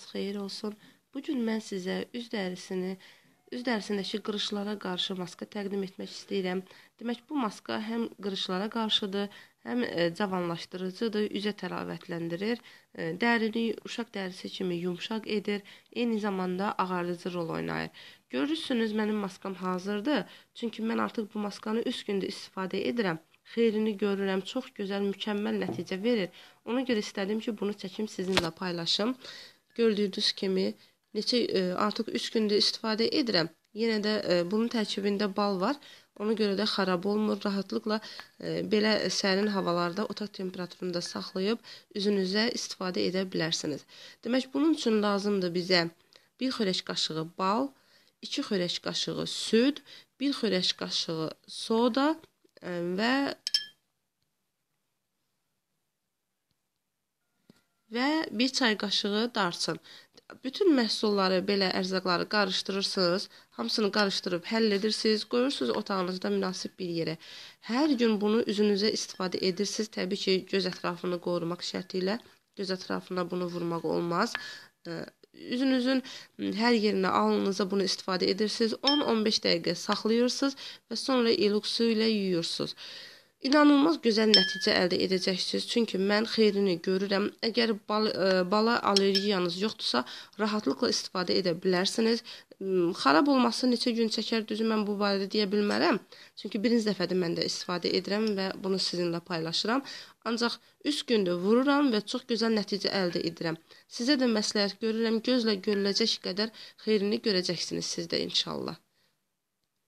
Xeyir olsun. Bugün mən sizə üz dərisindəki qırışlara qarşı maska təqdim etmək istəyirəm. Demək, bu maska həm qırışlara qarşıdır, həm cavanlaşdırıcıdır, üzə təravətləndirir, dərini uşaq dərisi kimi yumşaq edir, eyni zamanda ağardıcı rol oynayır. Görürsünüz, mənim maskam hazırdır. Çünki mən artıq bu maskanı 3 gündür istifadə edirəm. Xeyrini görürəm, çox gözəl, mükəmməl nəticə verir. Ona görə istədim ki, bunu çəkim sizinlə paylaşım. Gördüyünüz kimi neçə artıq 3 gündür istifadə edirəm. Yenə də bunun tərkibində bal var. Ona görə də xarab olmur. Rahatlıqla belə sərin havalarda otaq temperaturunda saxlayıb üzünüzə istifadə edə bilərsiniz. Demək, bunun üçün lazımdır bizə 1 xörək qaşığı bal, 2 xörək qaşığı süd, 1 xörək qaşığı soda və 1 çay qaşığı darçın. Bütün məhsulları, belə ərzaqları qarışdırırsınız. Hamısını qarışdırıb həll edirsiniz. Qoyursunuz otağınızda münasib bir yerə. Hər gün bunu üzünüzə istifadə edirsiniz. Təbii ki, göz ətrafını qorumaq şərti ilə göz ətrafına bunu vurmaq olmaz. Üzünüzün hər yerinə, alnınıza bunu istifadə edirsiniz. 10-15 dəqiqə saxlayırsınız və sonra ilıq su ilə yuyursunuz. İnanılmaz gözəl nəticə əldə edəcəksiniz. Çünki mən xeyrini görürəm. Əgər bala allergiyanız yoxdursa, rahatlıqla istifadə edə bilərsiniz. Xarab olması neçə gün çəkər, düzü mən bu barədə deyə bilmərəm. Çünki birinci dəfədir mən də istifadə edirəm və bunu sizinlə paylaşıram. Ancaq 3 gündür vururam və çox gözəl nəticə əldə edirəm. Sizə də məsləhət görürəm, gözlə görüləcək qədər xeyrini görəcəksiniz siz də inşallah.